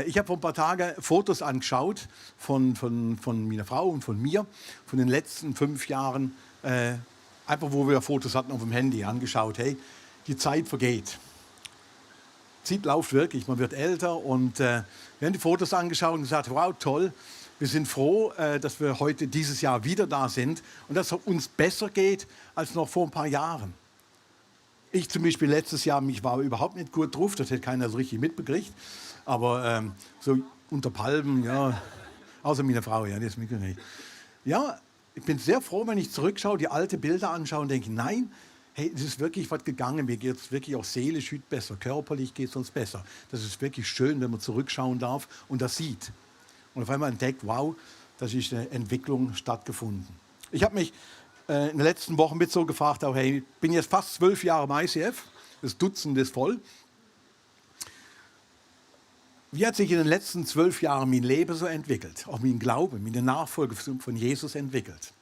Ich habe vor ein paar Tagen Fotos angeschaut von meiner Frau und von mir, von den letzten 5 Jahren, einfach wo wir Fotos hatten auf dem Handy, angeschaut. Hey, die Zeit vergeht. Die Zeit läuft wirklich, man wird älter und wir haben die Fotos angeschaut und gesagt, wow, toll, wir sind froh, dass wir heute dieses Jahr wieder da sind und dass es uns besser geht als noch vor ein paar Jahren. Ich zum Beispiel letztes Jahr, mich war überhaupt nicht gut drauf, das hätte keiner so richtig mitbekriegt. Aber so unter Palmen, ja, außer meine Frau, ja, die ist mitgekriegt. Ja, ich bin sehr froh, wenn ich zurückschaue, die alten Bilder anschaue und denke, nein, hey, es ist wirklich was gegangen, mir geht es wirklich auch seelisch heute besser, körperlich geht es uns besser. Das ist wirklich schön, wenn man zurückschauen darf und das sieht. Und auf einmal entdeckt, wow, da ist eine Entwicklung stattgefunden. Ich habe mich in den letzten Wochen mit so gefragt, auch, hey, ich bin jetzt fast 12 Jahre im ICF, das Dutzend ist voll. Wie hat sich in den letzten 12 Jahren mein Leben so entwickelt? Auch mein Glaube, meine Nachfolge von Jesus entwickelt.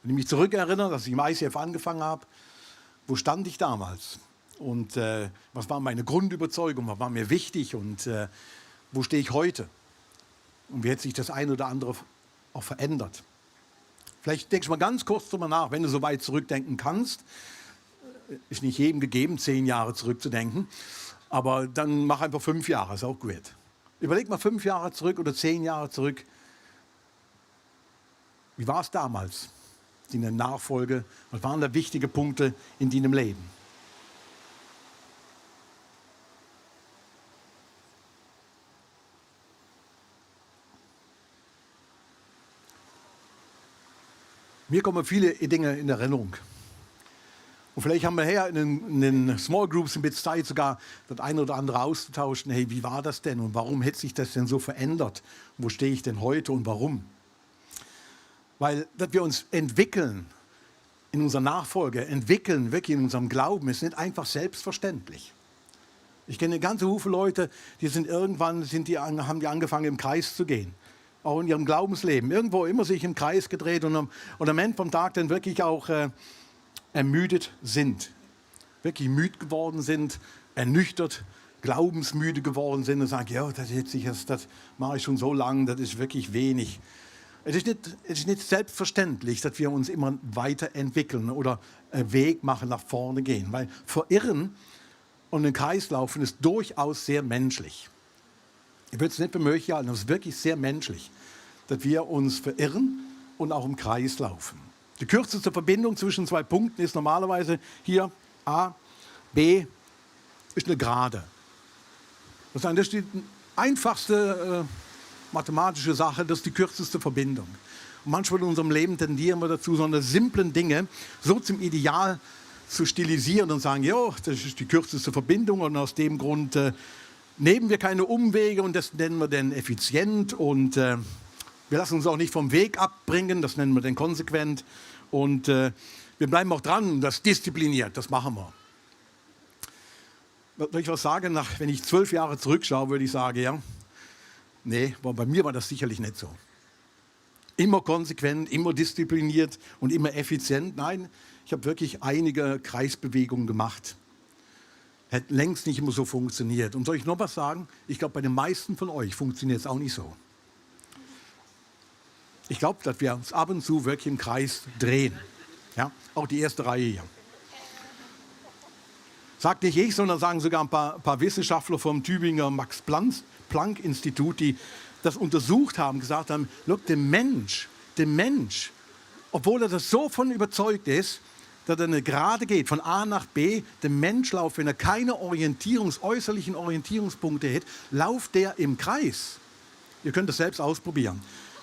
Wenn ich mich zurückerinnere, dass ich im ICF angefangen habe, wo stand ich damals? Und was war meine Grundüberzeugung, was war mir wichtig und wo stehe ich heute? Und wie hat sich das eine oder andere auch verändert? Vielleicht denkst du mal ganz kurz drüber nach, wenn du so weit zurückdenken kannst. Ist nicht jedem gegeben, 10 Jahre zurückzudenken. Aber dann mach einfach 5 Jahre, ist auch gut. Überleg mal 5 Jahre zurück oder 10 Jahre zurück. Wie war es damals in der Nachfolge? Was waren da wichtige Punkte in deinem Leben? Mir kommen viele Dinge in Erinnerung. Und vielleicht haben wir hier in den Small Groups ein bisschen Zeit, sogar das eine oder andere auszutauschen. Hey, wie war das denn und warum hat sich das denn so verändert? Wo stehe ich denn heute und warum? Weil, dass wir uns entwickeln in unserer Nachfolge, entwickeln wirklich in unserem Glauben, ist nicht einfach selbstverständlich. Ich kenne eine ganze Haufen Leute, die sind irgendwann, haben die angefangen im Kreis zu gehen. Auch in ihrem Glaubensleben. Irgendwo immer sich im Kreis gedreht und am Ende vom Tag dann wirklich auch ermüdet sind. Wirklich müde geworden sind, ernüchtert, glaubensmüde geworden sind und sagen, ja, das mache ich schon so lange, das ist wirklich wenig. Es ist nicht selbstverständlich, dass wir uns immer weiterentwickeln oder einen Weg machen, nach vorne gehen. Weil verirren und im Kreis laufen ist durchaus sehr menschlich. Ich würde es nicht für möglich halten, aber es ist wirklich sehr menschlich, dass wir uns verirren und auch im Kreis laufen. Die kürzeste Verbindung zwischen 2 Punkten ist normalerweise hier A, B, ist eine Gerade. Das ist die einfachste mathematische Sache, das ist die kürzeste Verbindung. Und manchmal in unserem Leben tendieren wir dazu, so eine simplen Dinge so zum Ideal zu stilisieren und sagen, ja, das ist die kürzeste Verbindung und aus dem Grund nehmen wir keine Umwege und das nennen wir dann effizient und wir lassen uns auch nicht vom Weg abbringen, das nennen wir dann konsequent und wir bleiben auch dran, das diszipliniert, das machen wir. Soll ich was sagen? Wenn ich 12 Jahre zurückschaue, würde ich sagen, ja, nee, bei mir war das sicherlich nicht so. Immer konsequent, immer diszipliniert und immer effizient. Nein, ich habe wirklich einige Kreisbewegungen gemacht. Hat längst nicht immer so funktioniert. Und soll ich noch was sagen? Ich glaube, bei den meisten von euch funktioniert es auch nicht so. Ich glaube, dass wir uns ab und zu wirklich im Kreis drehen. Ja? Auch die erste Reihe hier. Sagt nicht ich, sondern sagen sogar ein paar Wissenschaftler vom Tübinger Max-Planck-Institut, die das untersucht haben, gesagt haben, look, der Mensch, obwohl er das so von überzeugt ist, dass er eine Gerade geht, von A nach B, der Mensch lauft, wenn er keine äußerlichen Orientierungspunkte hat, lauft der im Kreis. Ihr könnt das selbst ausprobieren.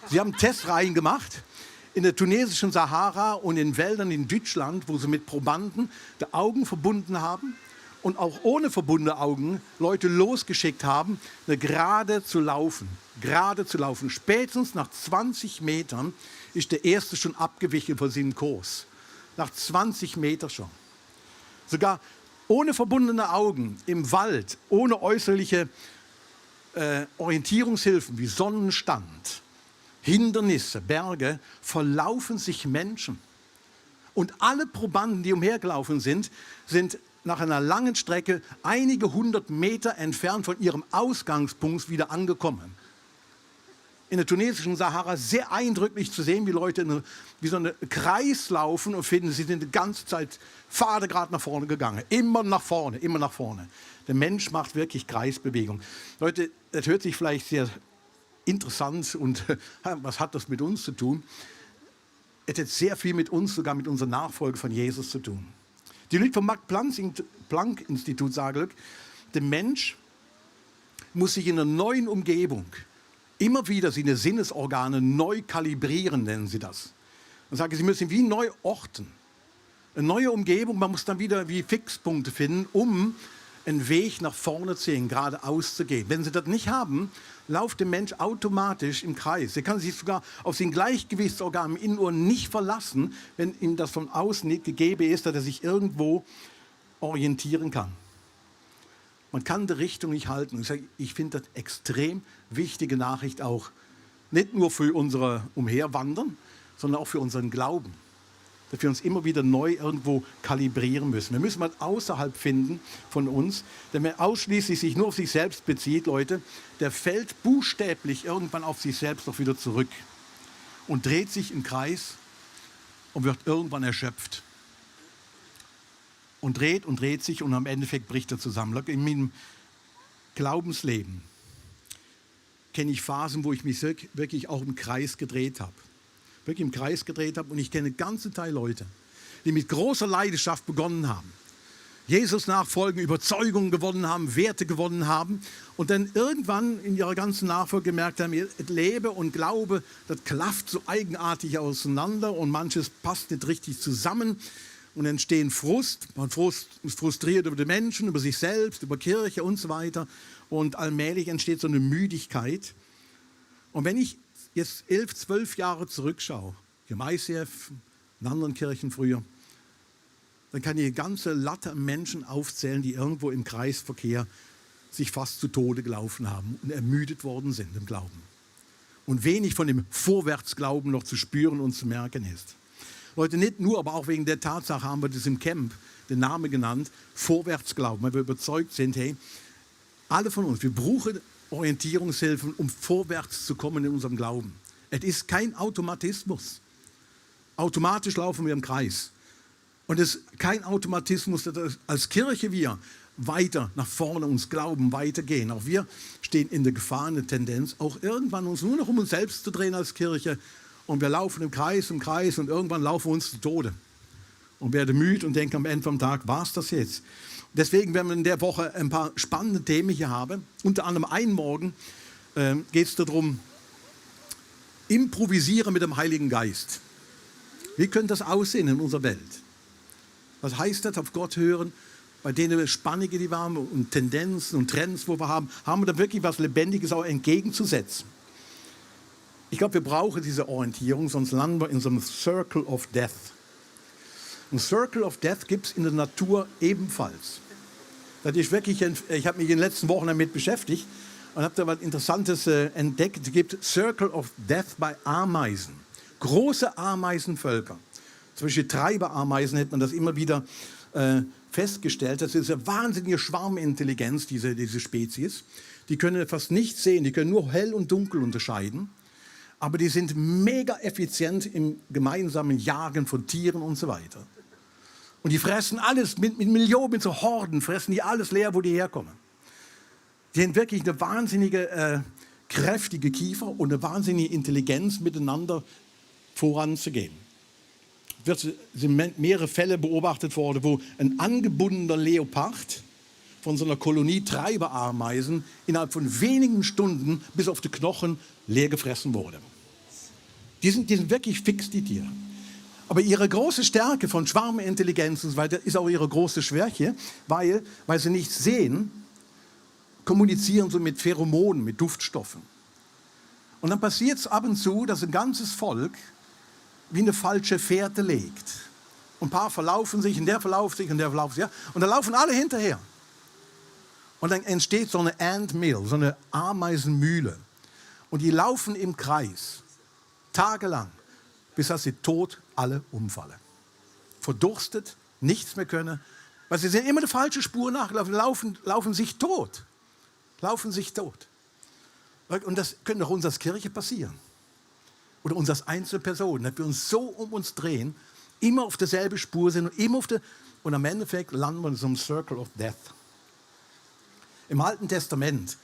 Sie haben Testreihen gemacht in der tunesischen Sahara und in Wäldern in Deutschland, wo sie mit Probanden die Augen verbunden haben und auch ohne verbundene Augen Leute losgeschickt haben, gerade zu laufen. Gerade zu laufen. Spätestens nach 20 Metern ist der Erste schon abgewichen von seinem Kurs. Nach 20 Metern schon. Sogar ohne verbundene Augen, im Wald, ohne äußerliche Orientierungshilfen wie Sonnenstand, Hindernisse, Berge, verlaufen sich Menschen. Und alle Probanden, die umhergelaufen sind nach einer langen Strecke einige hundert Meter entfernt von ihrem Ausgangspunkt wieder angekommen. In der tunesischen Sahara sehr eindrücklich zu sehen, wie Leute wie so einen Kreis laufen und finden, sie sind die ganze Zeit gerade nach vorne gegangen. Immer nach vorne, immer nach vorne. Der Mensch macht wirklich Kreisbewegung. Leute, das hört sich vielleicht sehr interessant und was hat das mit uns zu tun? Es hat sehr viel mit uns, sogar mit unserer Nachfolge von Jesus zu tun. Die Leute vom Max-Planck-Institut sagen, der Mensch muss sich in einer neuen Umgebung immer wieder seine Sinnesorgane neu kalibrieren, nennen sie das. Und sagen, sie müssen wie neu orten. Eine neue Umgebung, man muss dann wieder wie Fixpunkte finden, um einen Weg nach vorne zu gehen, geradeaus zu gehen. Wenn sie das nicht haben, läuft der Mensch automatisch im Kreis. Er kann sich sogar auf sein Gleichgewichtsorgan im Innenohr nicht verlassen, wenn ihm das von außen nicht gegeben ist, dass er sich irgendwo orientieren kann. Man kann die Richtung nicht halten. Ich finde das extrem wichtige Nachricht auch, nicht nur für unser Umherwandern, sondern auch für unseren Glauben. Dass wir uns immer wieder neu irgendwo kalibrieren müssen. Wir müssen mal außerhalb finden von uns, der mir ausschließlich sich nur auf sich selbst bezieht, Leute, der fällt buchstäblich irgendwann auf sich selbst noch wieder zurück und dreht sich im Kreis und wird irgendwann erschöpft. Und dreht sich und am Endeffekt bricht er zusammen. In meinem Glaubensleben kenne ich Phasen, wo ich mich wirklich auch im Kreis gedreht habe. Wirklich im Kreis gedreht habe und ich kenne ganze Teil Leute, die mit großer Leidenschaft begonnen haben. Jesus nachfolgen, Überzeugungen gewonnen haben, Werte gewonnen haben und dann irgendwann in ihrer ganzen Nachfolge gemerkt haben, Leben und Glaube, das klafft so eigenartig auseinander und manches passt nicht richtig zusammen. Und entstehen Frust, man ist frustriert über die Menschen, über sich selbst, über Kirche und so weiter. Und allmählich entsteht so eine Müdigkeit. Und wenn ich jetzt 11, 12 Jahre zurückschaue, hier im ICF, in anderen Kirchen früher, dann kann ich eine ganze Latte an Menschen aufzählen, die irgendwo im Kreisverkehr sich fast zu Tode gelaufen haben und ermüdet worden sind im Glauben. Und wenig von dem Vorwärtsglauben noch zu spüren und zu merken ist. Leute, nicht nur, aber auch wegen der Tatsache haben wir das im Camp, den Namen genannt, Vorwärtsglauben, weil wir überzeugt sind, hey, alle von uns, wir brauchen Orientierungshilfen, um vorwärts zu kommen in unserem Glauben. Es ist kein Automatismus. Automatisch laufen wir im Kreis. Und es ist kein Automatismus, dass als Kirche wir weiter nach vorne uns glauben, weitergehen. Auch wir stehen in der Gefahr, in der Tendenz, auch irgendwann uns nur noch um uns selbst zu drehen als Kirche. Und wir laufen im Kreis und irgendwann laufen wir uns zu Tode. Und werden müde und denken am Ende vom Tag, war es das jetzt? Deswegen werden wir in der Woche ein paar spannende Themen hier haben. Unter anderem einen Morgen geht es darum, improvisieren mit dem Heiligen Geist. Wie könnte das aussehen in unserer Welt? Was heißt das, auf Gott hören? Bei denen Spannungen, die wir haben und Tendenzen und Trends, wo wir haben wir da wirklich was Lebendiges auch entgegenzusetzen. Ich glaube, wir brauchen diese Orientierung, sonst landen wir in so einem Circle of Death. Ein Circle of Death gibt es in der Natur ebenfalls. Das ist wirklich, ich habe mich in den letzten Wochen damit beschäftigt und habe da was Interessantes entdeckt. Es gibt Circle of Death bei Ameisen. Große Ameisenvölker. Zum Beispiel Treiberameisen hat man das immer wieder festgestellt. Das ist eine wahnsinnige Schwarmintelligenz, diese Spezies. Die können fast nichts sehen, die können nur hell und dunkel unterscheiden. Aber die sind mega effizient im gemeinsamen Jagen von Tieren und so weiter. Und die fressen alles, mit Millionen, mit so Horden, fressen die alles leer, wo die herkommen. Die haben wirklich eine wahnsinnige, kräftige Kiefer und eine wahnsinnige Intelligenz, miteinander voranzugehen. Es sind mehrere Fälle beobachtet worden, wo ein angebundener Leopard von so einer Kolonie Treiberameisen innerhalb von wenigen Stunden bis auf die Knochen leer gefressen wurde. Die sind wirklich fix, die Tiere. Aber ihre große Stärke von Schwarmintelligenz und so weiter ist auch ihre große Schwäche, weil sie nichts sehen, kommunizieren sie mit Pheromonen, mit Duftstoffen. Und dann passiert es ab und zu, dass ein ganzes Volk wie eine falsche Fährte legt. Und ein paar verlaufen sich und der verlauft sich und der verlauft sich. Ja? Und dann laufen alle hinterher. Und dann entsteht so eine Ant-Mill, so eine Ameisenmühle. Und die laufen im Kreis, tagelang, bis dass sie tot alle umfallen. Verdurstet, nichts mehr können, Weil sie sind immer eine falsche Spur nachgelaufen, laufen sich tot. Laufen sich tot. Und das könnte auch uns als Kirche passieren. Oder uns als Einzelpersonen, dass wir uns so um uns drehen, immer auf derselben Spur sind und am Endeffekt landen wir in so einem Circle of Death. Im Alten Testament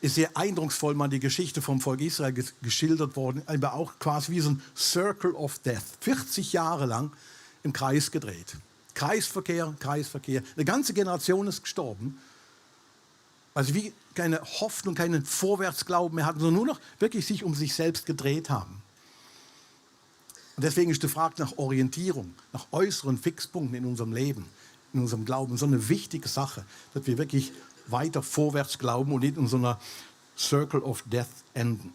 ist sehr eindrucksvoll mal die Geschichte vom Volk Israel geschildert worden, aber auch quasi wie so ein Circle of Death. 40 Jahre lang im Kreis gedreht. Kreisverkehr, Kreisverkehr. Eine ganze Generation ist gestorben, weil sie wie keine Hoffnung, keinen Vorwärtsglauben mehr hatten, sondern nur noch wirklich sich um sich selbst gedreht haben. Und deswegen ist die Frage nach Orientierung, nach äußeren Fixpunkten in unserem Leben, in unserem Glauben, so eine wichtige Sache, dass wir wirklich weiter vorwärts glauben und nicht in so einer Circle of Death enden.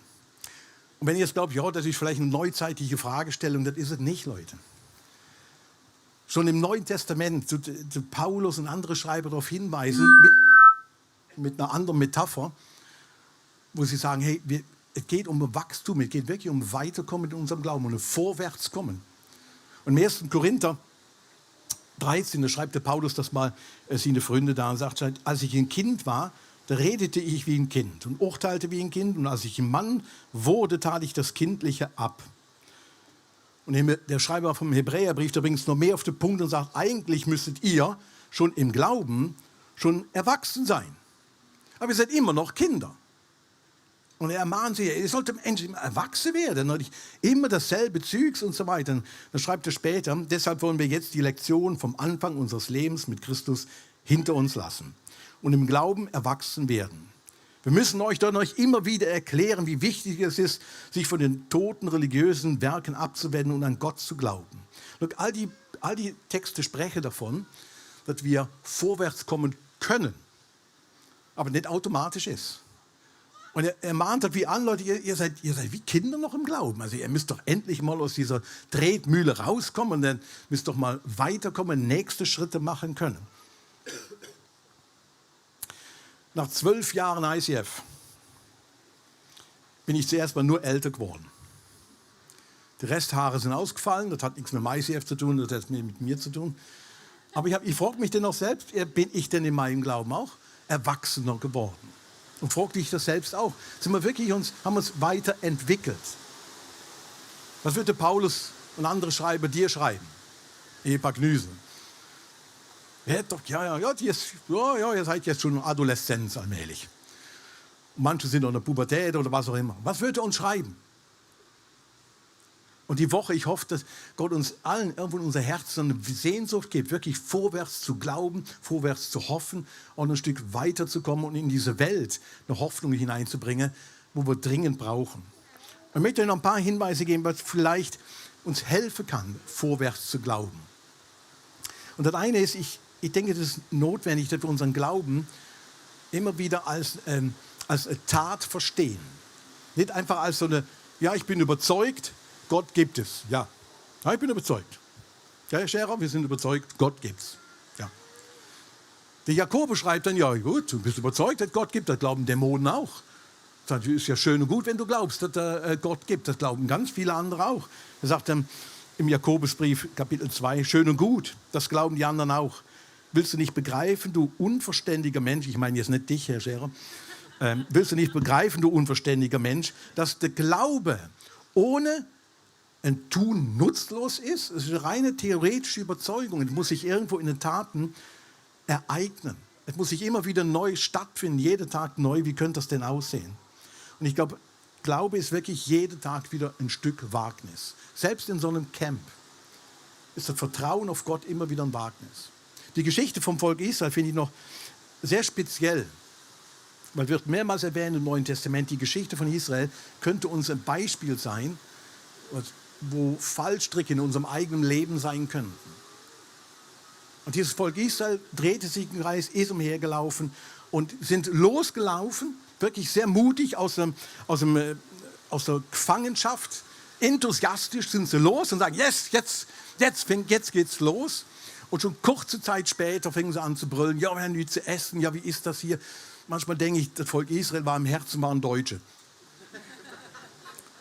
Und wenn ihr jetzt glaubt, ja, das ist vielleicht eine neuzeitliche Fragestellung, das ist es nicht, Leute. Schon im Neuen Testament, zu Paulus und andere Schreiber darauf hinweisen, mit einer anderen Metapher, wo sie sagen, hey, es geht um Wachstum, es geht wirklich um Weiterkommen in unserem Glauben, um ein Vorwärtskommen. Und im 1. Korinther 13, da schreibt der Paulus das mal seine Freunde da und sagt, als ich ein Kind war, da redete ich wie ein Kind und urteilte wie ein Kind. Und als ich ein Mann wurde, tat ich das Kindliche ab. Und der Schreiber vom Hebräerbrief, der bringt es noch mehr auf den Punkt und sagt, eigentlich müsstet ihr schon im Glauben schon erwachsen sein. Aber ihr seid immer noch Kinder. Und er ermahnt sie, ihr sollt endlich erwachsen werden, und immer dasselbe Zeugs und so weiter. Dann schreibt er später, deshalb wollen wir jetzt die Lektion vom Anfang unseres Lebens mit Christus hinter uns lassen und im Glauben erwachsen werden. Wir müssen euch dann immer wieder erklären, wie wichtig es ist, sich von den toten religiösen Werken abzuwenden und an Gott zu glauben. Look, all die Texte sprechen davon, dass wir vorwärts kommen können, aber nicht automatisch ist. Und er mahnt hat wie an, Leute, ihr seid wie Kinder noch im Glauben. Also ihr müsst doch endlich mal aus dieser Tretmühle rauskommen und dann müsst doch mal weiterkommen, nächste Schritte machen können. Nach 12 Jahren ICF bin ich zuerst mal nur älter geworden. Die Resthaare sind ausgefallen, das hat nichts mit dem ICF zu tun, das hat mit mir zu tun. Aber ich frage mich denn auch selbst, bin ich denn in meinem Glauben auch erwachsener geworden? Und frag dich das selbst auch. Sind wir wirklich haben uns weiterentwickelt? Was würde Paulus und andere Schreiber dir schreiben? Ehepaar Gnüse. Ihr seid jetzt schon Adoleszenz allmählich. Manche sind noch in der Pubertät oder was auch immer. Was würde er uns schreiben? Und die Woche, ich hoffe, dass Gott uns allen irgendwo in unser Herz eine Sehnsucht gibt, wirklich vorwärts zu glauben, vorwärts zu hoffen und ein Stück weiterzukommen und in diese Welt eine Hoffnung hineinzubringen, wo wir dringend brauchen. Ich möchte noch ein paar Hinweise geben, was vielleicht uns helfen kann, vorwärts zu glauben. Und das eine ist, ich denke, das ist notwendig, dass wir unseren Glauben immer wieder als Tat verstehen. Nicht einfach als so eine, ja, ich bin überzeugt, Gott gibt es, ja. Ja, ich bin überzeugt. Ja, Herr Scherer, wir sind überzeugt, Gott gibt es. Ja. Der Jakobus schreibt dann, ja gut, du bist überzeugt, dass Gott gibt, das glauben Dämonen auch. Das ist ja schön und gut, wenn du glaubst, dass Gott gibt. Das glauben ganz viele andere auch. Er sagt dann im Jakobusbrief, Kapitel 2, schön und gut, das glauben die anderen auch. Willst du nicht begreifen, du unverständiger Mensch, ich meine jetzt nicht dich, Herr Scherer, willst du nicht begreifen, du unverständiger Mensch, dass der Glaube ohne ein Tun nutzlos ist? Es ist eine reine theoretische Überzeugung. Es muss sich irgendwo in den Taten ereignen. Es muss sich immer wieder neu stattfinden, jeden Tag neu. Wie könnte das denn aussehen? Und ich glaube, Glaube ist wirklich jeden Tag wieder ein Stück Wagnis. Selbst in so einem Camp ist das Vertrauen auf Gott immer wieder ein Wagnis. Die Geschichte vom Volk Israel finde ich noch sehr speziell. Man wird mehrmals erwähnt im Neuen Testament, die Geschichte von Israel könnte uns ein Beispiel sein, wo Fallstricke in unserem eigenen Leben sein könnten. Und dieses Volk Israel drehte sich im Kreis, ist umhergelaufen und sind losgelaufen, wirklich sehr mutig aus der Gefangenschaft. Enthusiastisch sind sie los und sagen, jetzt geht's los. Und schon kurze Zeit später fingen sie an zu brüllen, ja, wir haben nichts zu essen, ja, wie ist das hier? Manchmal denke ich, das Volk Israel war im Herzen waren Deutsche.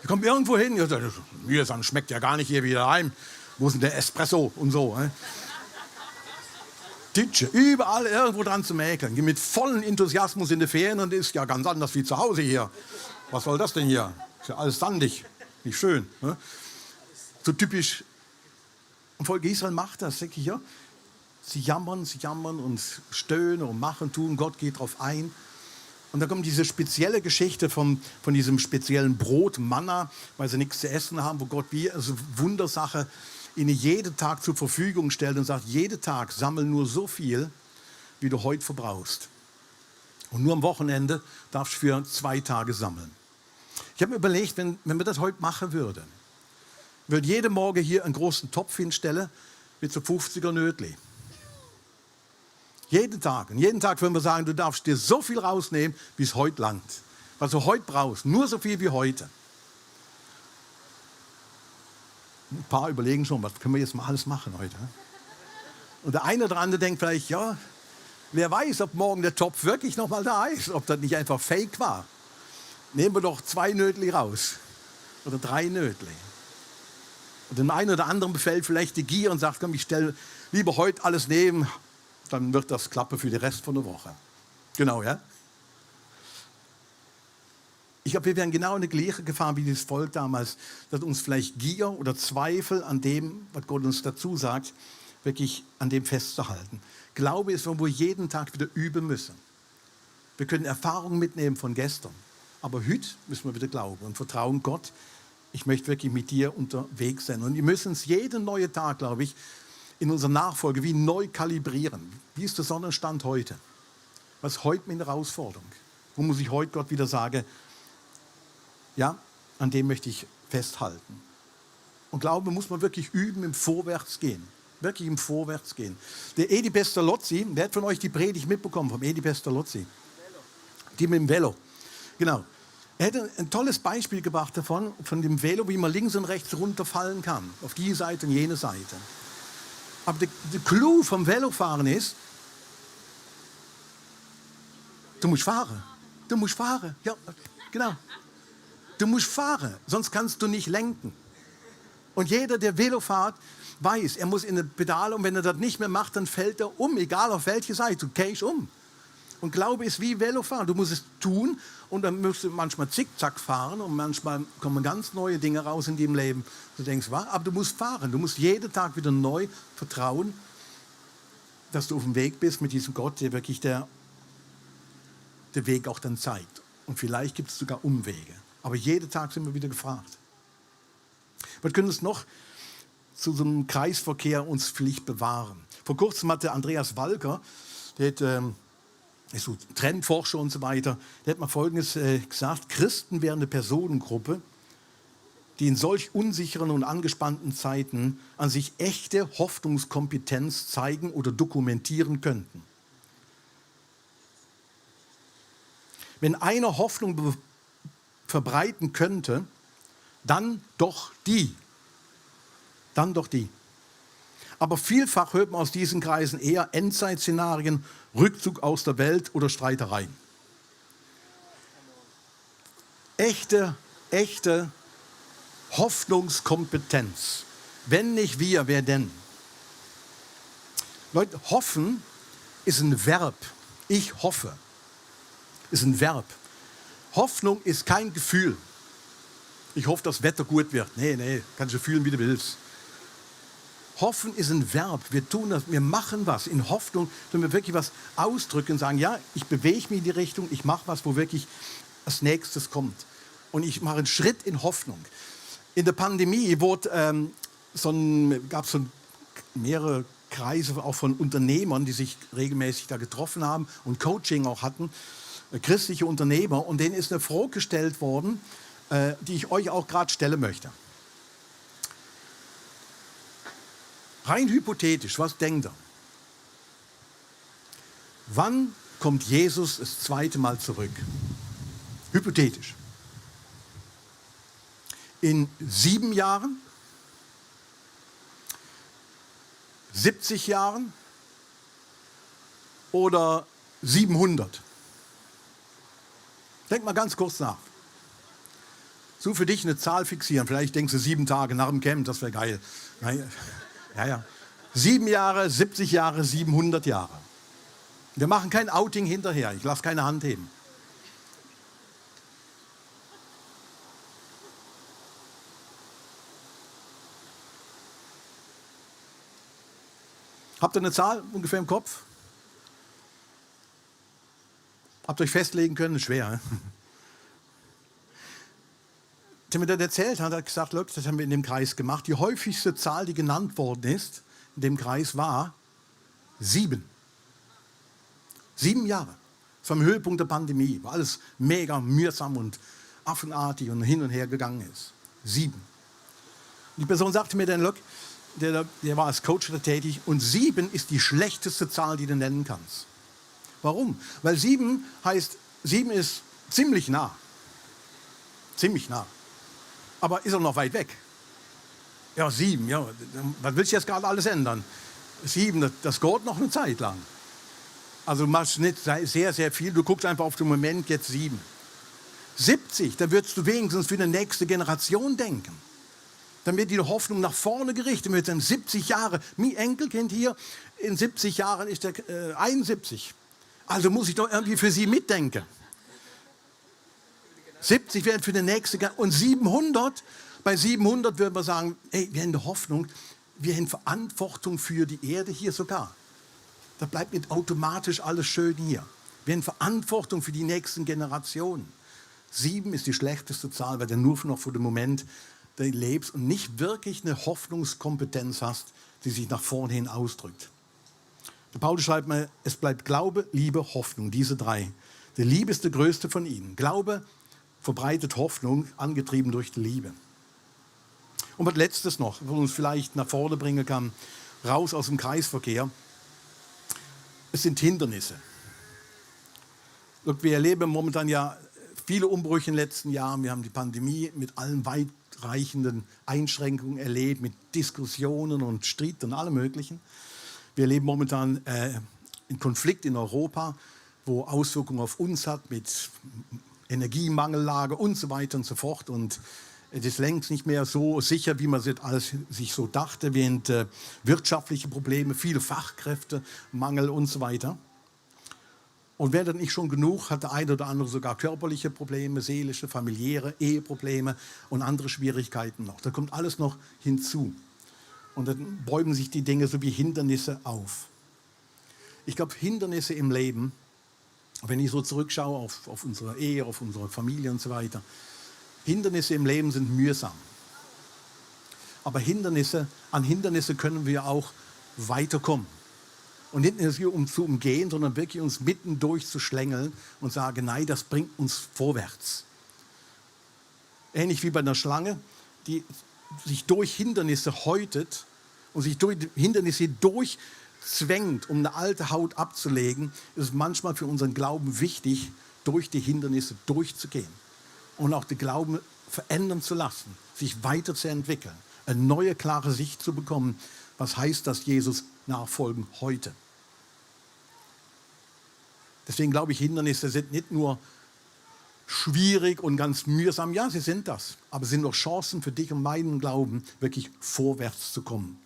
Die kommen irgendwo hin, ja, das schmeckt ja gar nicht hier wieder heim. Wo ist denn der Espresso und so? Ditsche, überall irgendwo dran zu mäkeln. Geh mit vollem Enthusiasmus in die Ferien und ist ja ganz anders wie zu Hause hier. Was soll das denn hier? Ist ja alles sandig, nicht schön. Ne? So typisch. Und Volk Israel macht das, denke ich, ja. Sie jammern und stöhnen und machen, tun. Gott geht drauf ein. Und dann kommt diese spezielle Geschichte von diesem speziellen Brot, Manna, weil sie nichts zu essen haben, wo Gott wie also Wundersache ihnen jeden Tag zur Verfügung stellt und sagt, jeden Tag sammel nur so viel, wie du heute verbrauchst. Und nur am Wochenende darfst du für 2 Tage sammeln. Ich habe mir überlegt, wenn wir das heute machen würden, würde jeden Morgen hier einen großen Topf hinstellen mit so 50er Nötli. Jeden Tag. Und jeden Tag würden wir sagen, du darfst dir so viel rausnehmen, wie es heute langt. Was du heute brauchst, nur so viel wie heute. Ein paar überlegen schon, was können wir jetzt mal alles machen heute. Und der eine oder andere denkt vielleicht, ja, wer weiß, ob morgen der Topf wirklich noch mal da ist, ob das nicht einfach Fake war. Nehmen wir doch 2 Nötli raus oder 3 Nötli. Und dem einen oder anderen befällt vielleicht die Gier und sagt, komm, ich stelle lieber heute alles neben, dann wird das klappen für den Rest von der Woche. Genau, ja? Ich glaube, wir wären genau in die gleiche Gefahr wie das Volk damals, dass uns vielleicht Gier oder Zweifel an dem, was Gott uns dazu sagt, wirklich an dem festzuhalten. Glaube ist, wo wir jeden Tag wieder üben müssen. Wir können Erfahrungen mitnehmen von gestern, aber heute müssen wir wieder glauben und vertrauen Gott, ich möchte wirklich mit dir unterwegs sein. Und wir müssen uns jeden neuen Tag, glaube ich, in unserer Nachfolge wie neu kalibrieren. Wie ist der Sonnenstand heute? Was ist heute meine Herausforderung? Wo muss ich heute Gott wieder sagen, ja, an dem möchte ich festhalten. Und Glaube muss man wirklich üben im Vorwärtsgehen. Wirklich im Vorwärtsgehen. Der Edi Pestalozzi, wer hat von euch die Predigt mitbekommen vom Edi Pestalozzi? Die mit dem Velo. Genau. Er hätte ein tolles Beispiel gebracht davon, von dem Velo, wie man links und rechts runterfallen kann. Auf die Seite und jene Seite. Aber der Clou vom Velofahren ist, du musst fahren. Du musst fahren. Ja, genau. Du musst fahren, sonst kannst du nicht lenken. Und jeder, der Velo fährt, weiß, er muss in eine Pedale und wenn er das nicht mehr macht, dann fällt er um, egal auf welche Seite, du gehst um. Und Glaube ist wie Velofahren, du musst es tun und dann musst du manchmal zickzack fahren und manchmal kommen ganz neue Dinge raus in deinem Leben. Du denkst, was? Aber du musst fahren, du musst jeden Tag wieder neu vertrauen, dass du auf dem Weg bist mit diesem Gott, der wirklich der Weg auch dann zeigt. Und vielleicht gibt es sogar Umwege. Aber jeden Tag sind wir wieder gefragt. Wir können uns noch zu so einem Kreisverkehr uns Pflicht bewahren. Vor kurzem hatte Andreas Walker, der ist so Trendforscher und so weiter, der hat mal Folgendes gesagt: Christen wären eine Personengruppe, die in solch unsicheren und angespannten Zeiten an sich echte Hoffnungskompetenz zeigen oder dokumentieren könnten. Wenn einer Hoffnung verbreiten könnte, dann doch die. Dann doch die. Aber vielfach hört man aus diesen Kreisen eher Endzeitszenarien, Rückzug aus der Welt oder Streitereien. Echte Hoffnungskompetenz. Wenn nicht wir, wer denn? Leute, hoffen ist ein Verb. Ich hoffe. Ist ein Verb. Hoffnung ist kein Gefühl. Ich hoffe, das Wetter gut wird. Nee, kannst du fühlen, wie du willst. Hoffen ist ein Verb. Wir tun das, wir machen was. In Hoffnung können wir wirklich was ausdrücken und sagen, ja, ich bewege mich in die Richtung, ich mache was, wo wirklich als nächstes kommt. Und ich mache einen Schritt in Hoffnung. In der Pandemie gab es mehrere Kreise auch von Unternehmern, die sich regelmäßig da getroffen haben und Coaching auch hatten, christliche Unternehmer. Und denen ist eine Frage gestellt worden, die ich euch auch gerade stellen möchte. Rein hypothetisch, was denkt ihr? Wann kommt Jesus das zweite Mal zurück? Hypothetisch. In 7 Jahren? 70 Jahren? Oder 700? Denk mal ganz kurz nach. So für dich eine Zahl fixieren. Vielleicht denkst du 7 Tage nach dem Camp, das wäre geil. Ja. 7 Jahre, 70 Jahre, 700 Jahre. Wir machen kein Outing hinterher. Ich lasse keine Hand heben. Habt ihr eine Zahl ungefähr im Kopf? Habt ihr euch festlegen können? Schwer. Ne? Der mir das erzählt hat, hat gesagt, Leute, das haben wir in dem Kreis gemacht. Die häufigste Zahl, die genannt worden ist in dem Kreis, war 7. 7 Jahre. Das war am Höhepunkt der Pandemie, wo alles mega mühsam und affenartig und hin und her gegangen ist. 7. Die Person sagte mir dann, look, der war als Coach da tätig und 7 ist die schlechteste Zahl, die du nennen kannst. Warum? Weil 7 heißt, 7 ist ziemlich nah. Ziemlich nah. Aber ist auch noch weit weg. Ja, 7, ja, was willst du jetzt gerade alles ändern? 7, das geht noch eine Zeit lang. Also du machst nicht sehr, sehr viel, du guckst einfach auf den Moment, jetzt 7. 70, da würdest du wenigstens für die nächste Generation denken. Dann wird die Hoffnung nach vorne gerichtet. Wir sind 70 Jahre. Mein Enkelkind hier, in 70 Jahren ist er 71. Also muss ich doch irgendwie für sie mitdenken. 70 werden für die nächste Generation. Und 700, bei 700 würden wir sagen, ey, wir haben die Hoffnung, wir haben Verantwortung für die Erde hier sogar. Da bleibt nicht automatisch alles schön hier. Wir haben Verantwortung für die nächsten Generationen. 7 ist die schlechteste Zahl, weil du nur noch vor dem Moment du lebst und nicht wirklich eine Hoffnungskompetenz hast, die sich nach vorne hin ausdrückt. Der Paulus schreibt mal, es bleibt Glaube, Liebe, Hoffnung, diese 3. Die Liebe ist die größte von ihnen. Glaube verbreitet Hoffnung, angetrieben durch die Liebe. Und was Letztes noch, was uns vielleicht nach vorne bringen kann, raus aus dem Kreisverkehr, es sind Hindernisse. Wir erleben momentan ja viele Umbrüche in den letzten Jahren. Wir haben die Pandemie mit allen weitreichenden Einschränkungen erlebt, mit Diskussionen und Streit und allem Möglichen. Wir erleben momentan einen Konflikt in Europa, wo Auswirkungen auf uns hat mit Energiemangellage und so weiter und so fort. Und es ist längst nicht mehr so sicher, wie man sich so dachte. Wir haben wirtschaftliche Probleme, viele Fachkräfte, Mangel und so weiter. Und wäre das nicht schon genug, hat der eine oder andere sogar körperliche Probleme, seelische, familiäre, Eheprobleme und andere Schwierigkeiten noch. Da kommt alles noch hinzu. Und dann bäumen sich die Dinge so wie Hindernisse auf. Ich glaube, Hindernisse im Leben, wenn ich so zurückschaue auf unsere Ehe, auf unsere Familie und so weiter, Hindernisse im Leben sind mühsam. Aber an Hindernisse können wir auch weiterkommen. Und nicht nur hier, um zu umgehen, sondern wirklich uns mitten durchzuschlängeln und sagen, nein, das bringt uns vorwärts. Ähnlich wie bei einer Schlange, die sich durch Hindernisse häutet und sich durch Hindernisse durchzwängt, um eine alte Haut abzulegen, ist es manchmal für unseren Glauben wichtig, durch die Hindernisse durchzugehen und auch den Glauben verändern zu lassen, sich weiterzuentwickeln, eine neue, klare Sicht zu bekommen. Was heißt das, Jesus nachfolgen heute? Deswegen glaube ich, Hindernisse sind nicht nur schwierig und ganz mühsam. Ja, sie sind das. Aber sie sind auch Chancen für dich und meinen Glauben, wirklich vorwärts zu kommen.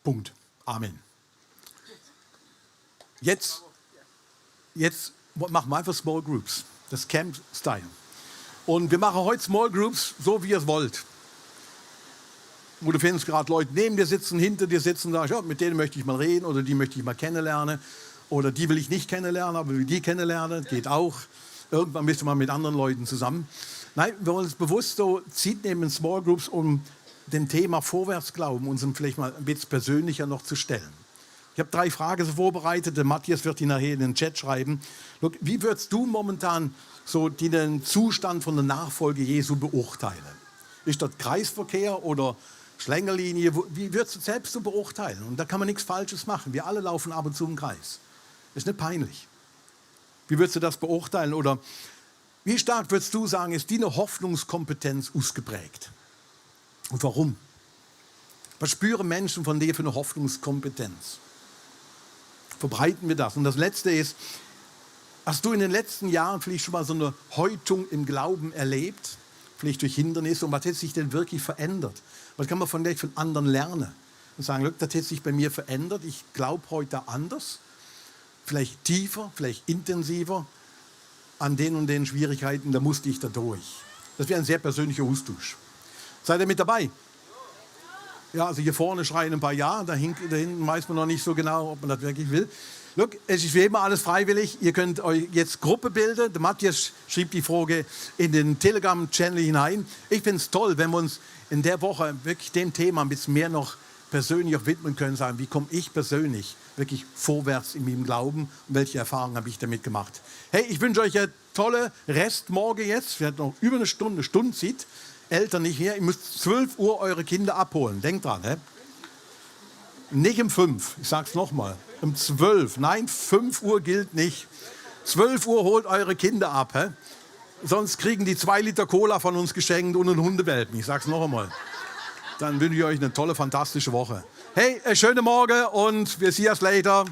Punkt. Amen. Jetzt machen wir einfach Small Groups. Das Camp-Style. Und wir machen heute Small Groups, so wie ihr es wollt. Wo du findest gerade Leute neben dir sitzen, hinter dir sitzen, sagst, ja, mit denen möchte ich mal reden oder die möchte ich mal kennenlernen. Oder die will ich nicht kennenlernen, aber will die kennenlernen, geht auch. Irgendwann bist du mal mit anderen Leuten zusammen. Nein, wir wollen uns bewusst so Zeit nehmen in Small Groups, um dem Thema Vorwärtsglauben uns vielleicht mal ein bisschen persönlicher noch zu stellen. Ich habe 3 Fragen so vorbereitet. Der Matthias wird die nachher in den Chat schreiben. Look, wie würdest du momentan so den Zustand von der Nachfolge Jesu beurteilen? Ist das Kreisverkehr oder Schlängerlinie? Wie würdest du selbst so beurteilen? Und da kann man nichts Falsches machen. Wir alle laufen ab und zu im Kreis. Ist nicht peinlich. Wie würdest du das beurteilen? Oder wie stark würdest du sagen, ist die eine Hoffnungskompetenz ausgeprägt? Und warum? Was spüren Menschen von dir für eine Hoffnungskompetenz? Verbreiten wir das? Und das Letzte ist, hast du in den letzten Jahren vielleicht schon mal so eine Häutung im Glauben erlebt, vielleicht durch Hindernisse und was hat sich denn wirklich verändert? Was kann man vielleicht von anderen lernen? Und sagen, look, das hat sich bei mir verändert, ich glaube heute anders, vielleicht tiefer, vielleicht intensiver, an den und den Schwierigkeiten, da musste ich da durch. Das wäre ein sehr persönlicher Austausch. Seid ihr mit dabei? Ja, also hier vorne schreien ein paar Ja, da hinten weiß man noch nicht so genau, ob man das wirklich will. Look, es ist wie immer alles freiwillig. Ihr könnt euch jetzt Gruppe bilden. Der Matthias schrieb die Frage in den Telegram-Channel hinein. Ich finde es toll, wenn wir uns in der Woche wirklich dem Thema ein bisschen mehr noch persönlich auch widmen können, sagen, wie komme ich persönlich wirklich vorwärts in meinem Glauben und welche Erfahrungen habe ich damit gemacht. Hey, ich wünsche euch eine tolle Restmorgen jetzt. Wir hatten noch über eine Stunde Zeit. Eltern nicht mehr. Ihr müsst 12 Uhr eure Kinder abholen. Denkt dran. He? Nicht um 5. Ich sage es nochmal. Um 12. Nein, 5 Uhr gilt nicht. 12 Uhr holt eure Kinder ab. He? Sonst kriegen die 2 Liter Cola von uns geschenkt und einen Hundewelpen. Ich sage es noch einmal. Dann wünsche ich euch eine tolle, fantastische Woche. Hey, schönen Morgen und wir sehen uns later.